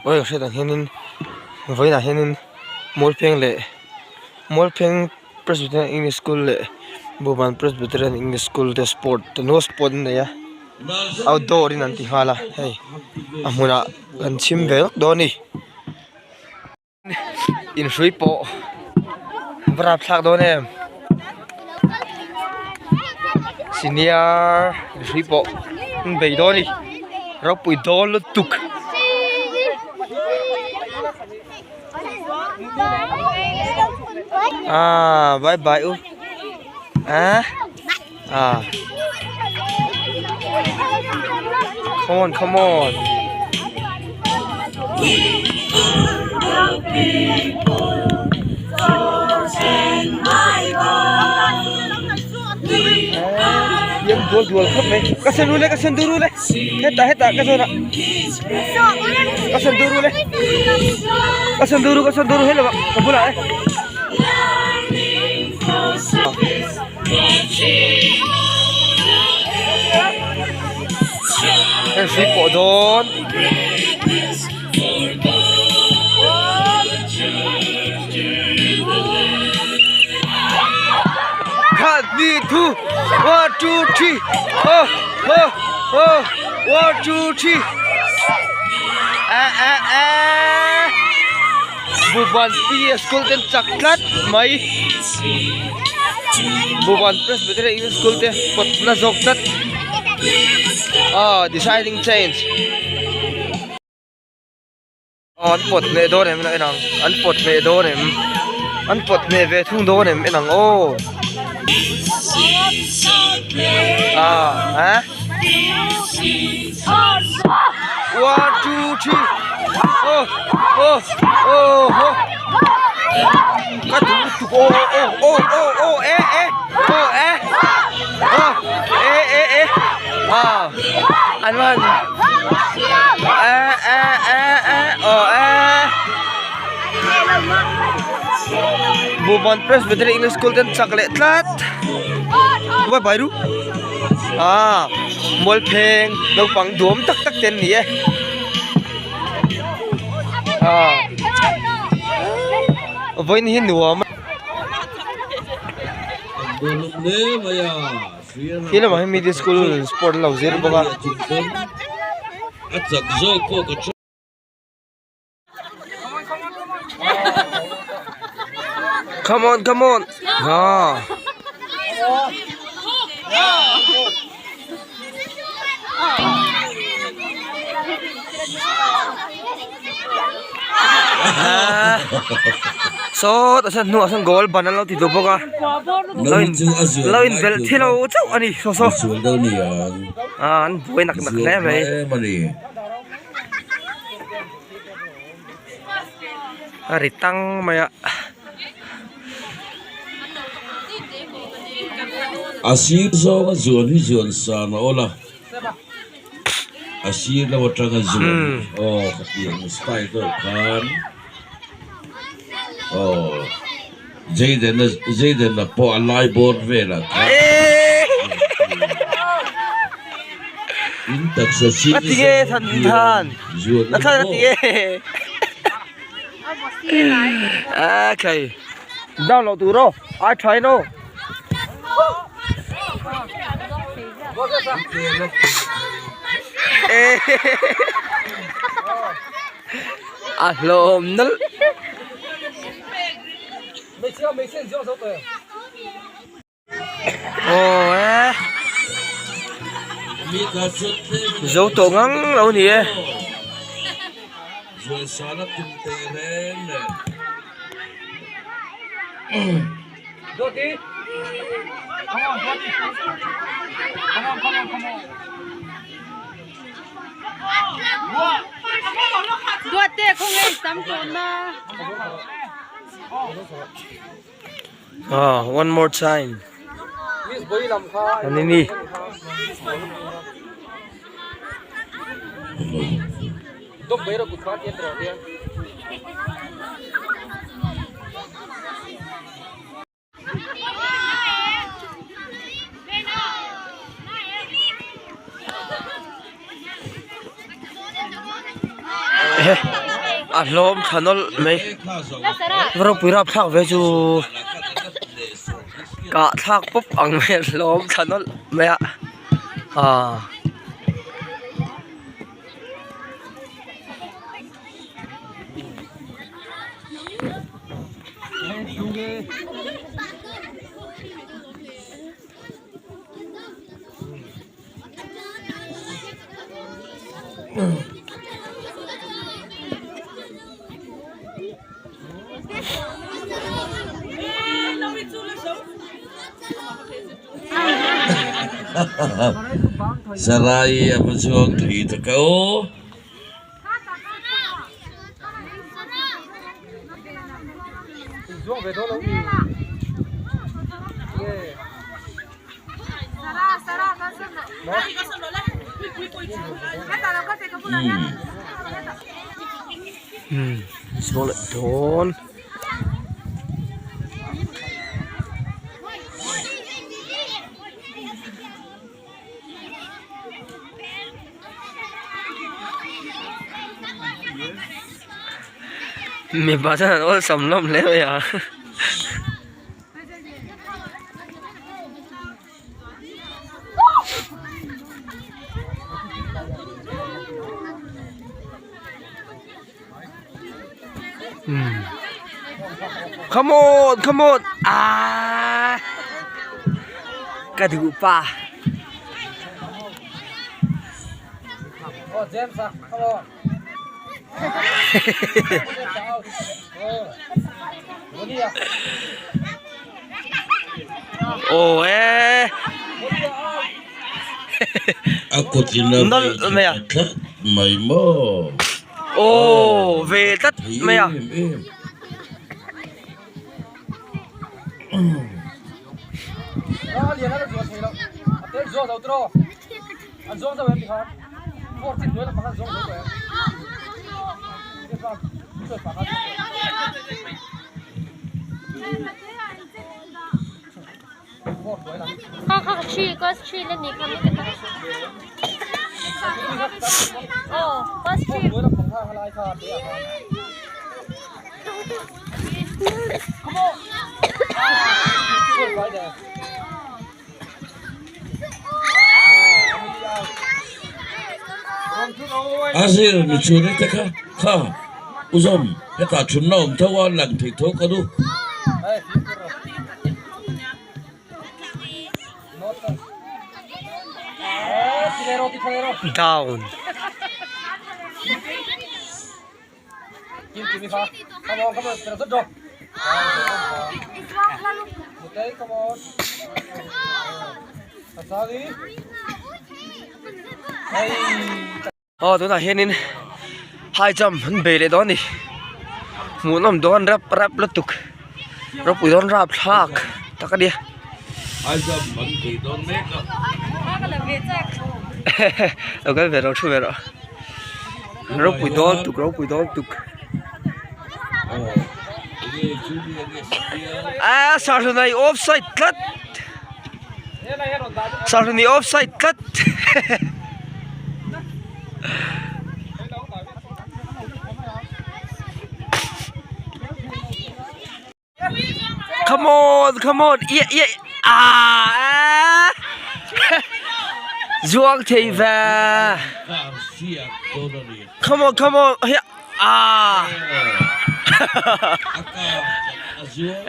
Awi ka hriat ang hianin vawiinah hianin Mualpheng leh Mualpheng Presbyterian English School leh Buhban Presbyterian English School te sport no sport an nei a outdoor in an ti nghal a hei a hmunah kan chhim ve vak dawn a ni. Inhrui pawh va rapthlak dawn em senior inhrui pawh an bei dawn a ni ropui dawn lutuk. Ah bye bye u ah ah come on come on Yam dual dual khawp mai ka sen ru le ka sen dur ru le hetah hetah ka zawn ah ka sen dur ru le ka sen dur ru ka sen dur ru hello ah ka bulah e. Heng hrui pawh dawn. Khat hnih thu one two three oh oh oh one two three eh eh eh Buhban P school te an chak tlat mai Buhban Presbyterian English School te kawt na zawk tlat ah deciding change. Aw an pawt hneh dawn em en ang an pawt hneh dawn em an pawt hneh ve thung dawn em en ang aw ah eh one two three aw aw aw haw ka duh lutuk aw aw aw aw aw eh eh aw eh aw eh eh eh ah an han eh eh eh eh aw eh Buhban Presbyterian English School te an chak leh tlat bye bye ru ah Mualpheng naupang duam tak tak te an ni e ah vawiin hi nuam a. Khi lamah hian middle school sport an lo zir bawk a. Come on come on ah. Saw tah sawn hnuah sawn goal ban an lo ti duh bawk a lo in lo in belh thi lo chauh a ni saw saw ah an buai nak nak hle mai a ri tang mai a. A sir zawnga zuan hi zuan san a awl a. A sir lo atanga zuan aw khatiang style deuh khan aw Jayden a Jayden a pawh a lai bawr velah khan in taksa sir zawng hian zuan a ni maw. Okay. Download tur aw ai tha in aw. A hlawm nalh. Aw e zo tawh ngang lo ni e. Ah one more time ani ni. A hlawm tha nawlh mai ropui rap thlak ve chu kah thlak pawp ang mai a hlawm tha nawlh mai a aaa. Sarai a va chuang thei tak e aw. Umm saw leh dawn. Mipa chuan an awlsam hlawm hle mai a. Come on come on ah ka duh pa. Aw e A kut in a vei tha tlat mai maw. Aw ve tlat mai a. A zir mi chhun te kha kha u zawm hetah thunna awm tho a lang thei tho ka nu. Down. Aw tunah hianin high jump an bei leh dawn a ni hmuhnawm dawn rap rap lutuk ropui dawn rapthlak tak a nia. High jump an bei dawn mek a. Lo kal ve rawh thu ve rawh. Ropui dawn tuk ropui dawn tuk. A Sarhlunai offside tlat. Sarhlunai offside tlat. Come on, come on. Yeah, yeah. Ah. Zuang thei ve. Come on, come on. Yeah. Ah.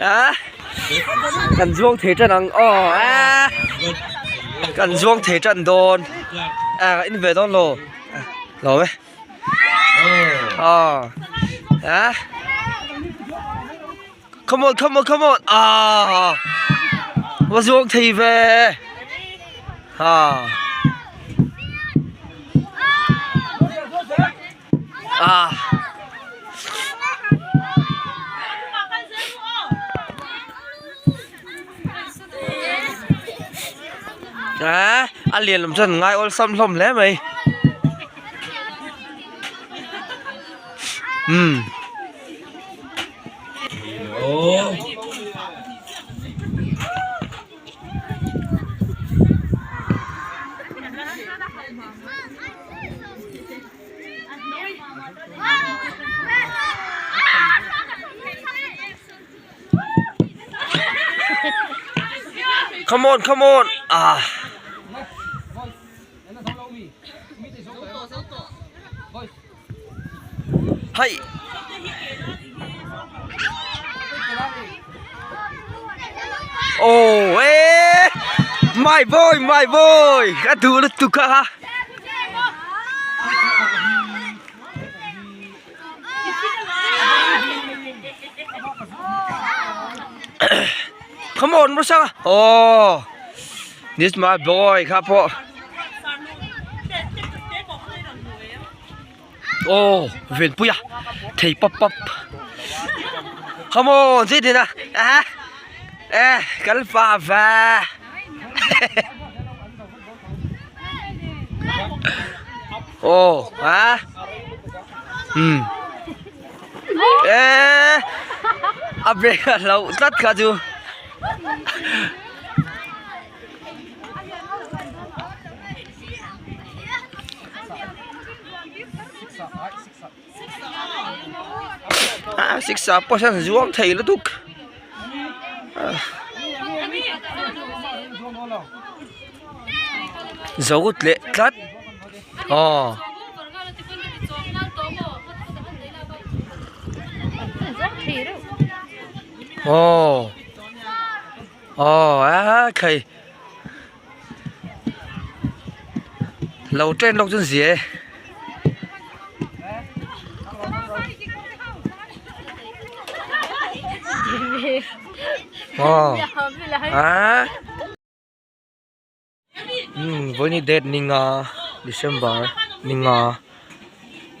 Ah. Kan zuang thei tan ang. Oh. Ah. Kan zuang thei tan dawn. Ah, in ve dawn lo. Lo ve. Ah. Ah. Come on, come on, come on. Ah. Va zuang thei ve. Ah. Ah. Ah, a lian lam chuan ngai awlsam hlawm hle mai. Umm. Come on come on ah. Hai. Oh eh. My boy my boy. Ka duh lutuk kha. Come on Musa oh this my boy kha pawh oh Venpuia thei pap pap come on zet in a ah eh kal fa va Oh ah um eh a break a hloh tlat kha chu ah siksa pawh hian zuam thei lutuk zo leh tlat aw. Aw aw a khai lo train lawk chu an zia e. Aw ah. Umm vawiini date ninga December ninga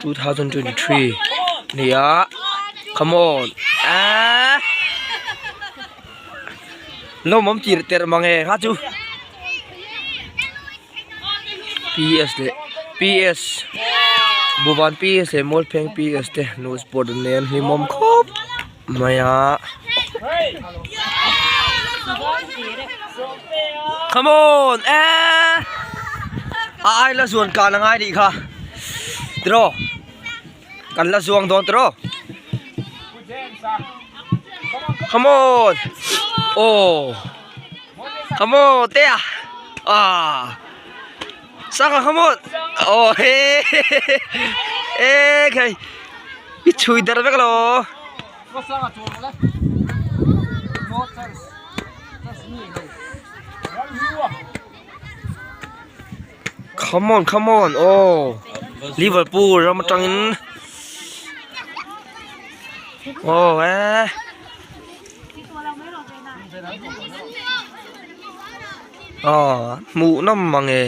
2023 nia come on ah lawmawm tir terh mange kha chu ps leh ps buhban ps leh mualpheng ps te notice board an nei a an hlimawm khawp mai a come on eh a ai la zuan kan angai nih kha tiraw kan la zuang dawn tiraw come on oh come on te a ah sanga come on oh he eh khai i chhui dar vek lo. Come on come on oh Liverpool ram atangin oh eh oh hmuh nawm mange.